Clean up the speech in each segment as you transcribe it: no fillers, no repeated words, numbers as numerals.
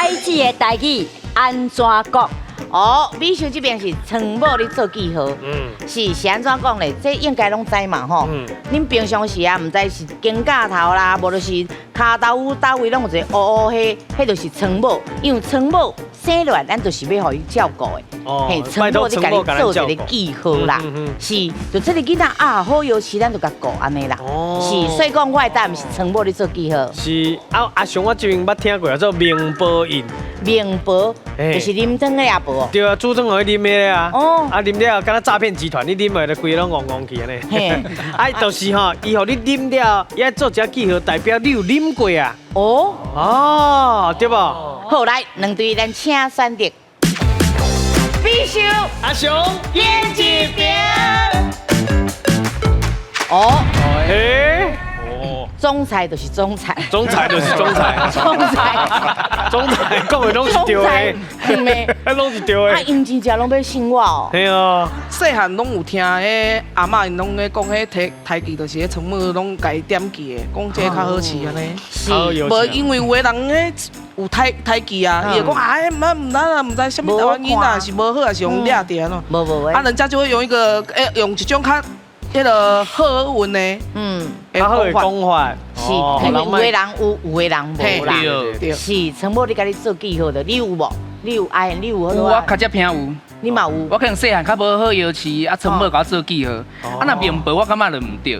胎子的台語按怎講？哦，美秀這邊是床母咧做記號，是按怎講咧？這應該攏知嘛吼。恁平常時啊，毋知是肩胛頭啦，無就是跤頭趺佗位攏有一個烏烏，彼彼就是床母。因為床母生落來，咱就是欲予伊照顧的。嘿，床母咧共你做一個記號啦，是，就這个囡仔啊，好藥匙，咱就共顧按呢啦。是，所以講我的答案是床母咧做記號。是啊，阿雄，我這邊捌聽過叫做明婆印。明婆就是啉湯的阿婆。對啊，煮湯予伊啉的啊。哦。啊，啉了，敢若詐騙集團，你啉落就規个攏戇戇去按呢。嘿。啊，就是吼，伊予你啉了，伊愛做一個記號，代表你有啉過啊。哦。哦，對無？好，來，兩隊咱請選擇。美秀、阿雄，演一邊。哦。欸。總裁就是總裁，總裁就是總裁，總裁，總裁講的攏是對的，攏是對的。啊，𪜶真正攏欲信我哦。嘿啊，細漢攏有聽彼阿嬤𪜶攏咧講，彼提胎記就是彼床母攏共伊點記的，講這個較好飼按呢。是，無因為有的人彼有胎胎記啊，伊會講啊，毋毋知啊，毋知啥物台灣囡仔是無好，還是予掠著按怎。無無啊，人家就會用一個用一種較彼个好運的，較好的講法，是，因為有的人有，有的人無啦。是，床母咧共你做記號的，你有無？你有愛？你有？有啊，較才聽有。你嘛有？我可能細漢較無好藥飼，啊，床母共我做記號，啊，若明婆我感覺就毋對。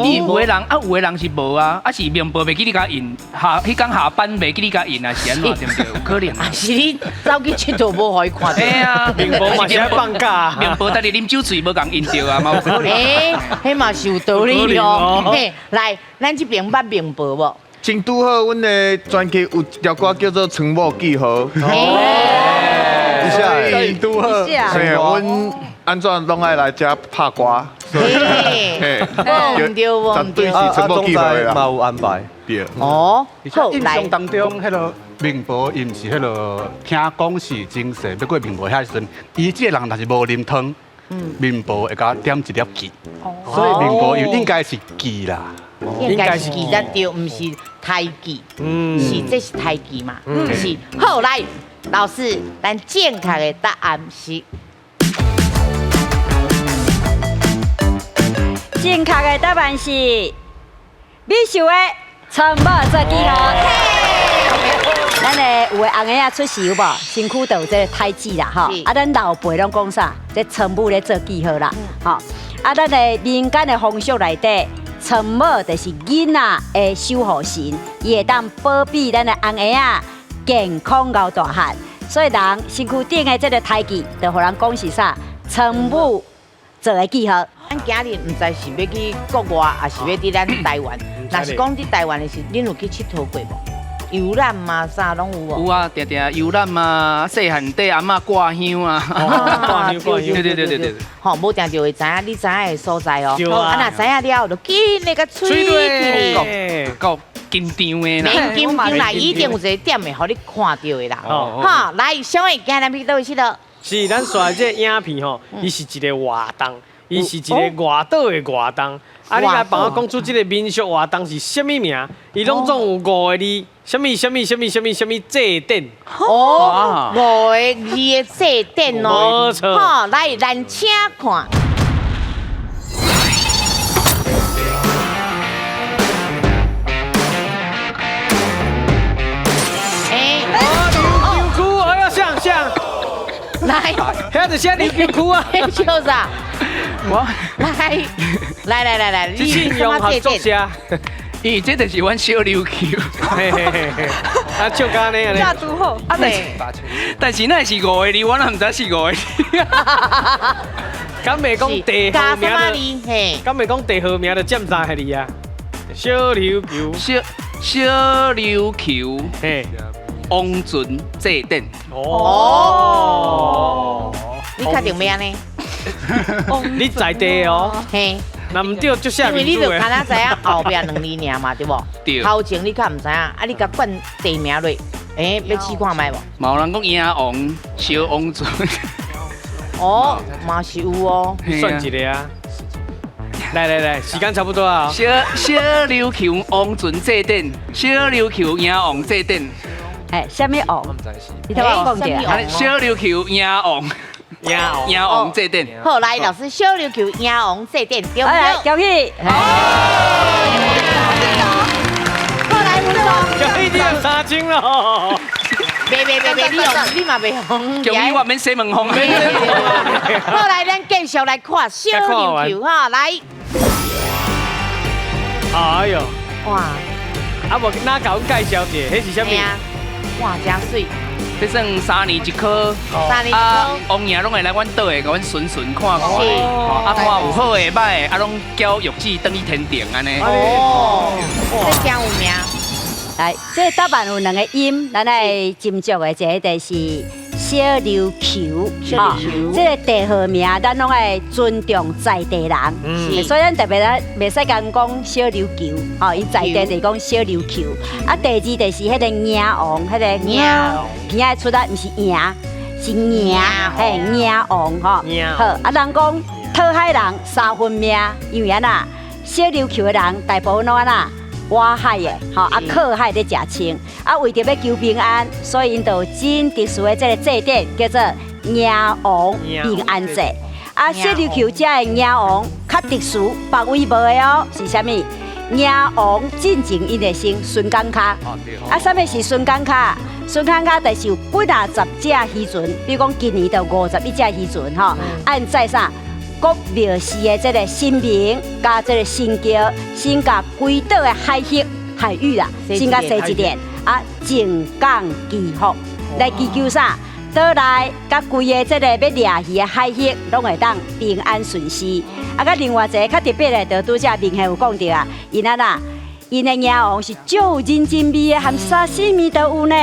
你有的人啊，有的人是無啊，啊是明婆袂記你共印，下彼工下班袂記你共印啊，是按怎對毋對？有可能。啊是你走去𨑨迌無予伊看著。嘿啊，明婆嘛是愛放假，明婆逐日啉酒醉無共印著啊，嘛有可能。欸，彼嘛是有道理哦。嘿，來，咱這邊捌明婆無？真拄好，阮的專輯有一條歌叫做《床母記號》。哦，拄好。嘿，阮按怎攏愛來遮拍歌。嘿，無毋對，無毋對。絕對是床母記號的啦。嘛有安排。對。哦，好，印象當中，彼个明婆伊毋是彼个聽講是前世欲過明婆遐時陣，伊這个人若是無啉湯，明婆會共點一粒記，所以明婆伊應該是記啦。應該是記得對，毋是胎記，是這是胎記嘛？是。好，來，老師，咱正確的答案是。正確的答案是美秀的床母做記號。咱的有的紅嬰仔出世有無？身軀就有這個胎記啦，吼。啊，咱老輩攏講啥？這床母咧做記號啦，吼。啊，咱的民間的風俗內底，床母就是囡仔的守護神，伊會當保庇咱的紅嬰仔健康𠢕大漢。所以人身軀頂的這個胎記，就予人講是啥？床母做的記號。咱今日毋知是欲去國外，抑是欲佇咱台灣。若是講佇台灣的時，恁有去𨑨迌過無？遊覽嘛，啥攏有無？有啊，定定遊覽啊，細漢綴阿嬤掛香啊，掛香掛香，對對對對對。吼，無定就會知影你知影的所在哦。啊，若知影了後，就緊來共催去。夠緊張的啦。免緊張啦，一定有一個點會予你看著的啦。哈，來，小偉，今日去佗位𨑨迌？是，咱紲這個影片吼，伊是一個活動，伊是一個外島的活動。啊，你來幫我講出這個民俗活動是啥物名？伊攏總有五個字，啥物啥物啥物啥物啥物祭典。哦，五個字的祭典哦。無錯。好，來，咱請看。欸，琉球，哎呀，像像。來，遐就寫琉球區啊。笑啥？我來來來來來，你信用合作社，咦，這就是阮小琉球。嘿嘿嘿嘿，啊，笑甲按呢按呢。這拄好。啊，但是但是那是五個字，我哪毋知是五個字。敢袂講地號名就？敢袂講地號名就佔三個字啊？小琉球，小小琉球，嘿，王船祭典。哦，你確定欲按呢？你在地哦，嘿，若毋對，足寫因為你就敢若知影後壁兩字爾嘛，對無？對。頭前你較毋知影，啊，你共冠地名落，欸，欲試看覓無？嘛有人講鷹王小王船。哦，嘛是有哦。算一個啊。來來來，時間差不多啊。小小琉球王船祭典，小琉球鷹王祭典。哎，啥物王？你頭我講著。小琉球贏王，贏贏王祭典。好，來老師，小琉球贏王祭典，對唔對？恭喜！好，來，吳總。恭喜你有3000咯！袂袂袂袂，你用你嘛袂用。恭喜我免洗門風。好，來，咱繼續來看小琉球哈，來。哎呦！哇！啊無，哪共阮介紹一下，彼是啥物？哇，真媠！這算3年一科，三年一科。啊，王爺攏會來阮島的，共阮巡巡看看，啊，看有好的、歹的，啊，攏交玉子轉去天庭按呢。哦，這真有名。來，這個答案有兩個音，咱來斟酌的，一個就是小琉球，小琉球。這個地號名，咱攏愛尊重在地人，所以咱特別咱袂使共講小琉球，吼，伊在地就講小琉球。啊，第二就是彼個贏王，彼個贏片仔出來，毋是贏，是贏，嘿，贏王吼。好，啊，人講討海人三分命，因為按怎，小琉球的人大部分攏按怎？挖海的，吼啊靠海咧食穿，啊為著欲求平安，所以𪜶就有真特殊的這個祭典，叫做迎王平安祭。啊，小琉球這个迎王較特殊，別位無的哦，是啥物？迎王進前𪜶會先巡港跤。啊，啥物是巡港跤？巡港跤就是有幾若十隻漁船，比如講今年就51隻漁船，吼，按載啥？國廟寺的這個神明，佮這個神轎，先共規島的海域海域啦，先共洗一遍，啊，淨港祈福，來祈求啥？島內佮規個這個欲掠魚的海域，攏會當平安順遂。啊，佮另外一個較特別的，就拄才明顯有講著啊，𪜶按怎？𪜶的迎王是足有人情味的，含沙西米都有呢，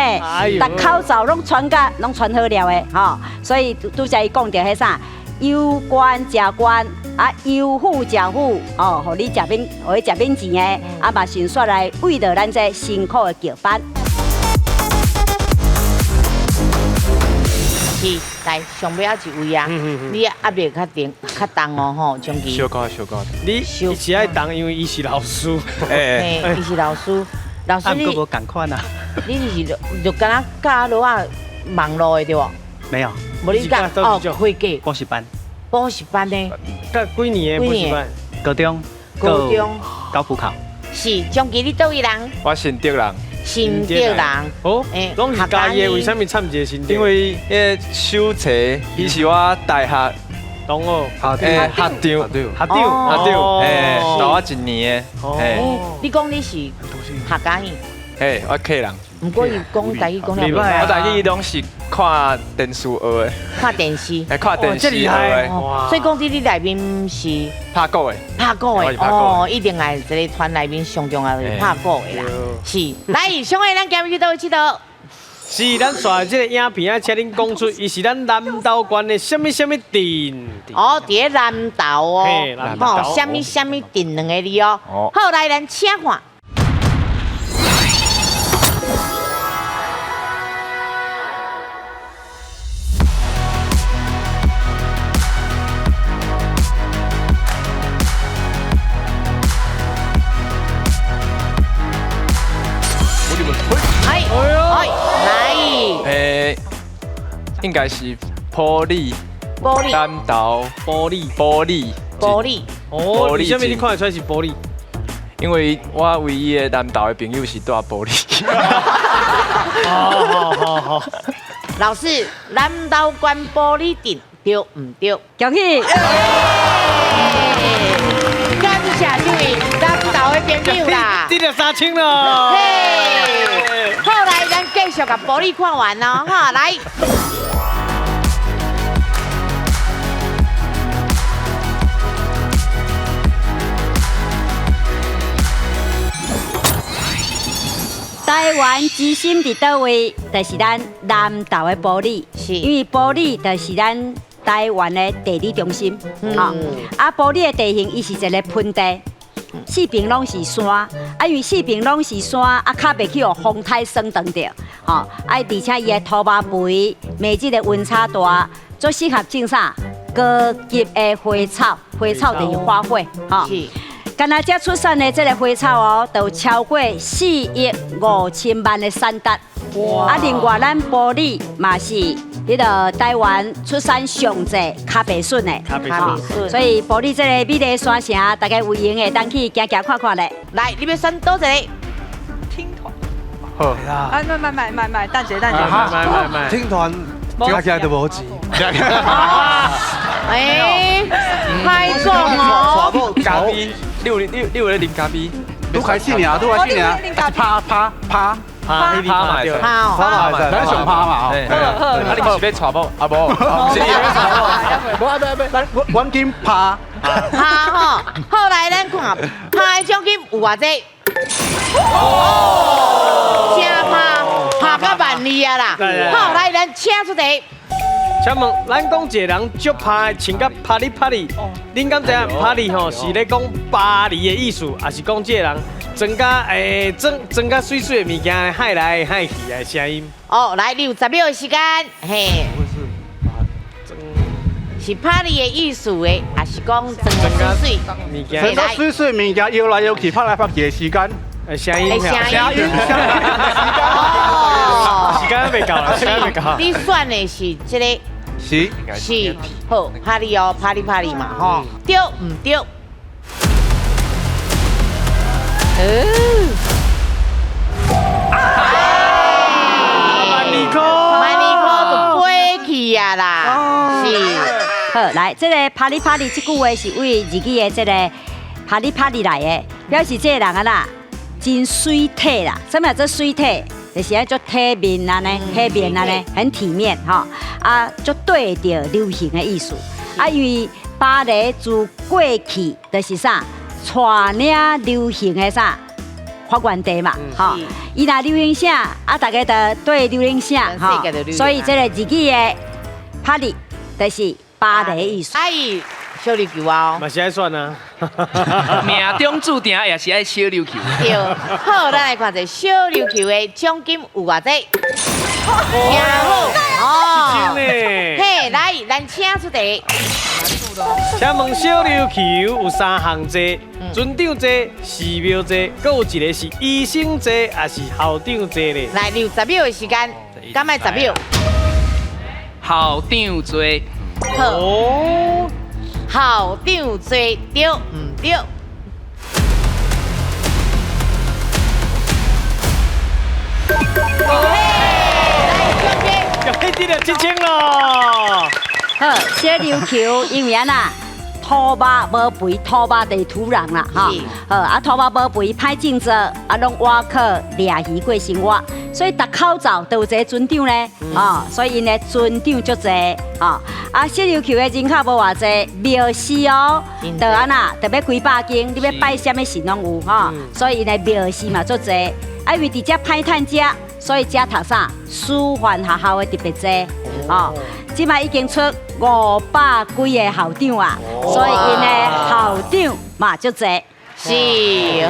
逐口罩攏穿甲攏穿好了的，吼。所以拄才伊講著彼啥？有官食官，啊，有富食富，哦，予你食免，予你食免錢的，啊嘛順紲來慰勞咱這辛苦的轎班。是，來上尾仔一位啊，你壓力較重較重哦吼，長期。小可小可。你伊是愛重，因為伊是老師。嘿，伊是老師，老師你。啊，毋過無仝款啊。你是就敢若教落仔網路的對無？沒有。無你教哦，會計。補習班。補習班呢？教幾年的補習班？高中。高中。高普考。是，張琪，你佗位人？我新竹人。新竹人。哦，攏是嘉義的，為啥物參一個新竹？因為彼個秀才，伊是我大學同學，學長，學長，學長，大我一年的。你講你是客家語？嘿，我客人。毋過伊講台語講了我台語攏是看電視學的。看電視。看電視學的。所以講佇你內面是拍鼓的。拍鼓的哦，一定愛這個團內面上重要就是拍鼓的啦。是，來，小慧，咱今日去佗位𨑨迌？是，咱紲這個影片啊，請恁講出，伊是咱南投縣的啥物啥物鎮？哦，佇咧南投哦，吼，啥物啥物鎮兩个字哦。好，來，咱請看。應該是埔里、南投、埔里、埔里、埔里。哦，為啥物你看得出來是埔里？因為我唯一的南投的朋友是住埔里。好好好。老師，南投縣埔里鎮對毋對？恭喜！感謝這位南投的朋友啦。得了3000了。嘿，好，來，咱繼續共埔里看完哦，哈，來。台灣之心佇佗位？就是咱南投的埔里，因為埔里就是咱台灣的地理中心。吼，啊，埔里的地形伊是一個盆地，四邊攏是山，啊，因為四邊攏是山，啊，較袂去予風颱損斷著，吼，啊，而且伊的土壤肥，每日的溫差大，足適合種啥高級的花草，花草就是花卉，吼。干焦這出產的這个花草哦，就有超過4億5千萬的產值。啊，另外咱埔里嘛是彼个台灣出產上濟跤白筍的，跤白筍。所以埔里這個美麗山城，大家有閒會當去行行看看咧。來，你欲選佗一個？聽團。好。啊，賣賣賣賣賣，等一下等一下。賣賣賣。聽團加起來都無錢。哎，歹講哦。咖啡，你有咧啉咖啡？拄開始爾，拄開始爾，拍拍拍拍拍嘛，拍嘛，咱上拍嘛吼。啊，你毋是欲娶某？啊無，是你欲娶某？無啊，欲欲，咱阮緊拍拍吼。好來，咱看拍的獎金有偌濟？哦，真拍，拍到萬二啊啦！好，來，咱請出題。請問，咱講一個人足拍，穿甲啪哩啪哩，恁敢知影啪哩吼是咧講巴黎的意思，抑是講這個人裝甲裝裝甲媠媠的物件，害來害去的聲音？哦，來，你有10秒的時間，嘿。是拍你的意思的，抑是講裝甲媠媠物件？裝甲媠媠物件搖來搖去，拍來拍去的時間。聲音，聲音，時間未夠啦，時間未夠。你選的是這個？是是，好，拍你哦，拍你拍你嘛，吼，對毋對？萬二箍，萬二箍就飛去啊啦，是。好，來，這個拍你拍你這句話是為日語的這個拍你拍你來的，表示這個人啊啦，真媠體啦。啥物叫做媠體？就是愛足體面按呢，體面按呢，很體面吼。啊，足對著流行的意思。啊，因為巴黎自過去就是啥，帶領流行的啥發源地嘛，吼。伊若流行啥，啊，大家就對流行啥，吼。所以這個日語的拍你，就是巴黎的意思。阿姨，小琉球啊，嘛是愛選啊。命中注定也是愛小琉球。對，好，咱來看一下小琉球的獎金有偌濟。真好哦，嘿，來，咱請出題。請問小琉球有三項座，船長座、寺廟座，閣有一個是醫生座，抑是校長座咧？來，你有10秒的時間，敢愛十秒？校長座。好。校長座對毋對？恭喜得了7000咯！好，小琉球因為按怎土肉無肥，土肉就是土壤啦，哈。好，啊土肉無肥，歹種作，啊攏倚靠掠魚過生活，所以逐口罩都有一個船長咧，哦，所以𪜶的船長足濟，哦。啊，小琉球的人口無偌濟，廟寺哦，就按怎，特別幾百間，你欲拜啥物神攏有，吼，所以𪜶的廟寺嘛足濟。啊，因為佇遮歹趁食，所以遮讀啥師範學校的特別濟，哦。這擺已經出500幾個校長啊，所以𪜶的校長嘛足濟。是，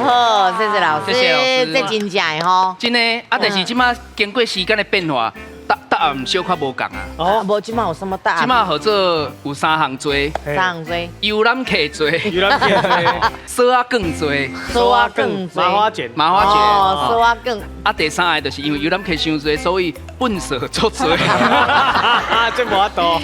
好，謝謝老師，謝謝老師，這真正的吼。真的，啊，但是這擺經過時間的變化，答答案小可無仝啊。哦，無這擺有啥物答案？這擺號做有三項座，三項座，遊覽客座，遊覽客座，索仔卷座，索仔卷座，麻花卷，麻花卷，哦，索仔卷。啊，第三个就是因為遊覽客傷濟，所以糞掃足濟。這無法度。